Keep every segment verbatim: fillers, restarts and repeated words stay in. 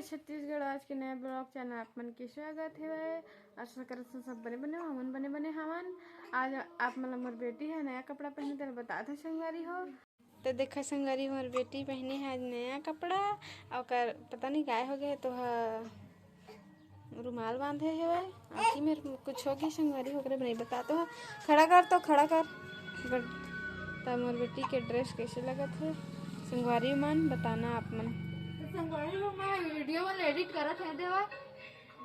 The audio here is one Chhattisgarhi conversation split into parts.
छत्तीसगढ़ आज के नया vlog channel आप मन के स्वागत हेवय। आशा करत हन सब बने बने हो, हमन बने बने हवन। आज आप मन ला मोर बेटी ह नया कपड़ा पहने तेला बतात हे संगवारी हो। तो देखा संगवारी हो, मोर बेटी पहने हे आज नया कपड़ा, अउ ओकर पता नहीं काय हो गए तो ह रुमाल बांधे हेवय। आँखी में कुछ हो गई संगवारी हो, ओकरे नहीं बतात हो। खड़ा कर तो खड़ा कर। बट त मोर बेटी के dress कैसे लगत हे संगवारी मन बताना आप मन। तो संगवारी हो, मैं video वाला edit करत हे देवा,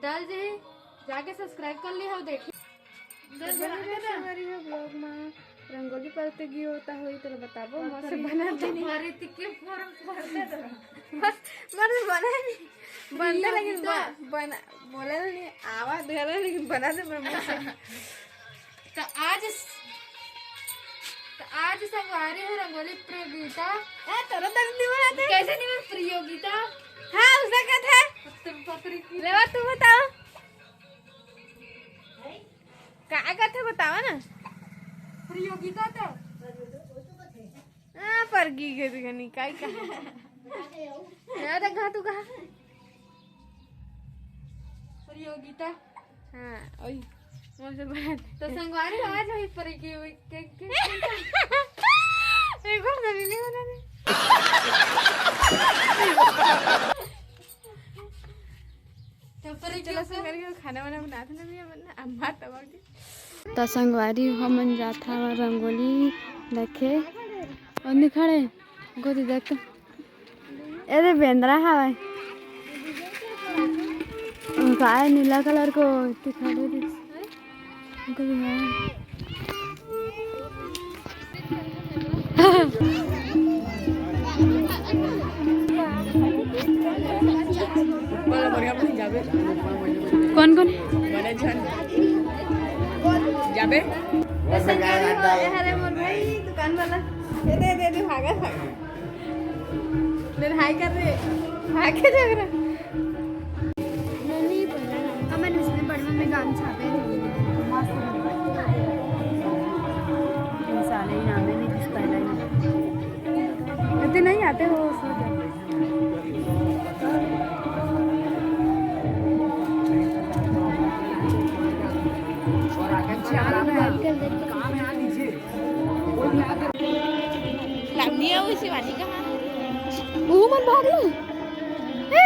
डाल जाही, जाके subscribe कर ली हो, देखी। तो बने रहे संगवारी हो vlog मा। रंगोली प्रतियोगिता होई तो बताबो, मस्त बना देनी। हमारे तिक्के form भरते तो। बस, बस बना नहीं। बनता लेकिन ब-, बना, बोला नहीं, आवाज दे रहा लेकिन बना दे पर मस्त। तो आज स-, तो आज संगवारी हो रंगोली प्रतियोगिता। ए, तोरो तक नहीं बनाते? कैसे नहीं बन प्रतियोगिता? हाँ, उसका कहते हैं। पत्र-, पत्रिकी। लेवा, तू बताओ। का कहते बतावा ना। प्रतियोगिता तो। हाँ, पर की कहते कनी, काई का। ना तो कहा तू कहा। प्रतियोगिता। हाँ, ओई। मौसम बना दे। तो संगवारी आज है पर की, के, के, के, एक बार मैंने नहीं बना दे। तो पर चलो, संगवारी हो, खाना वाना बनाते ना भैया, बनना अम्मा तब आगे। त संगवारी हो, हमन जात हवन रंगोली देखे। ओन्नी खड़े, गोदी देख तो। ए दे बेंदरा हवय। काय नीला colour को दिखा दे दे। गोदी है। कौन कौन? जाबे। अरे मोर भाई दुकान वाला, ये दे, दे, दे, भागा, भागा। ले, हाय कर रे, भाग के जा रहा। हमन इसने बड़वा में गाम छापे रहे। मस्त लगे। साले इनामे नहीं, जिस पहला ही। इतने नहीं आते वो, सो जाते। लावणी आऊ शिवानी कहाँ? वो मन भाग ले। ए!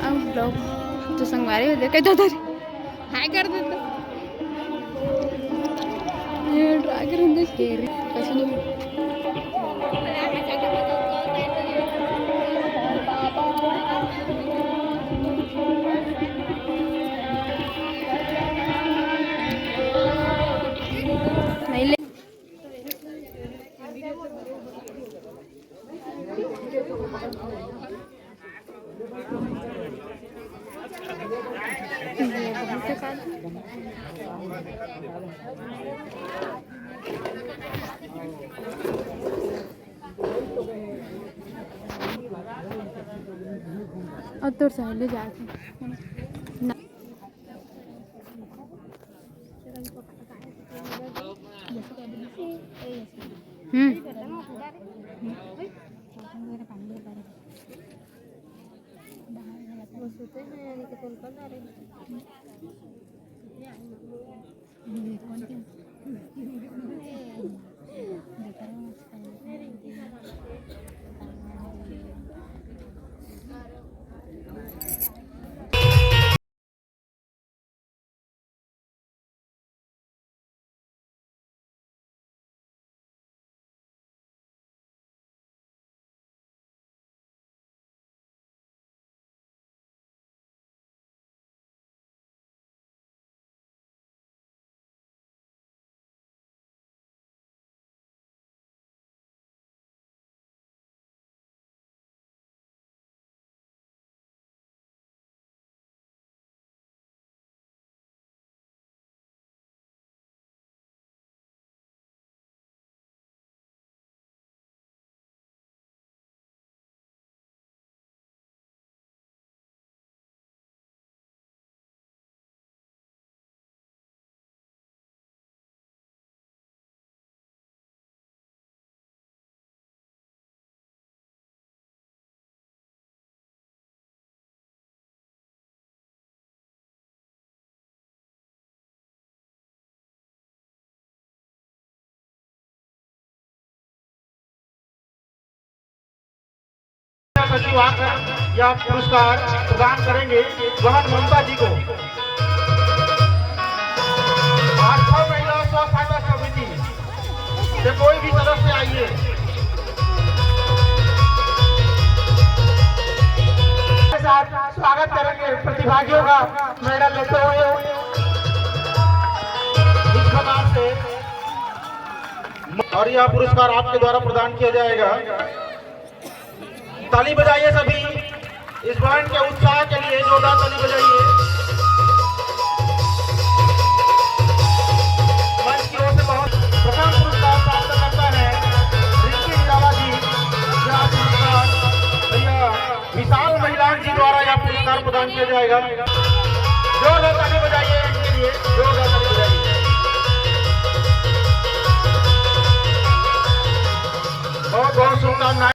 अब vlog तो संगवारी हो जाए, कह दो उधर। हाय कर दे तो। ये ट्राई कर दे, कैसे नहीं। नहीं ले। और तोर सहेली जाके ना। हम्म। सचिव आकर यह पुरस्कार प्रदान करेंगे बहन ममता जी को। आठवां महिला स्व सहायता समिति से कोई भी सदस्य आइए। के साथ स्वागत करेंगे प्रतिभागियों का मेडल लेते हुए। इस प्रकार से और यह पुरस्कार आपके द्वारा प्रदान किया जाएगा। ताली बजाइए सभी, इस बैंड के उत्साह के लिए जोरदार ताली बजाइए। मंच की ओर से बहुत प्रथम पुरस्कार प्राप्त करता है रिंकी निराला जी। यह पुरस्कार भैया विशाल महिलांक जी द्वारा यह पुरस्कार प्रदान किया जाएगा। जोरदार ताली बजाइए इनके लिए, जोरदार ताली बजाइए। बहुत बहुत शुभकामनाएं।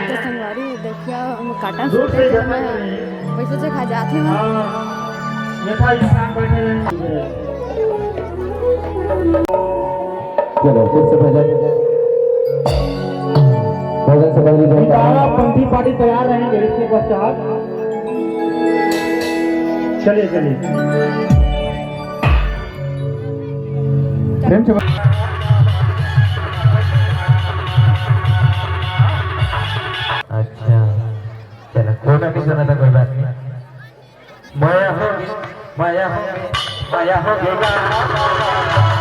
तो संगवारी देखिया, हम काटन सोचे थे, मैं पैसे से खा जाती हूँ। हाँ, यथा स्थान बैठे रहेंगे। चलो, फिर से भजन। भजन सामग्री दो। पंथी पार्टी तैयार रहेंगे इसके पश्चात। चलिए, चलिए। प्रेम से। अच्छा, चलो, कोना भी सुना था, कोई बात नहीं। माया होगी, माया होगी, माया होगी।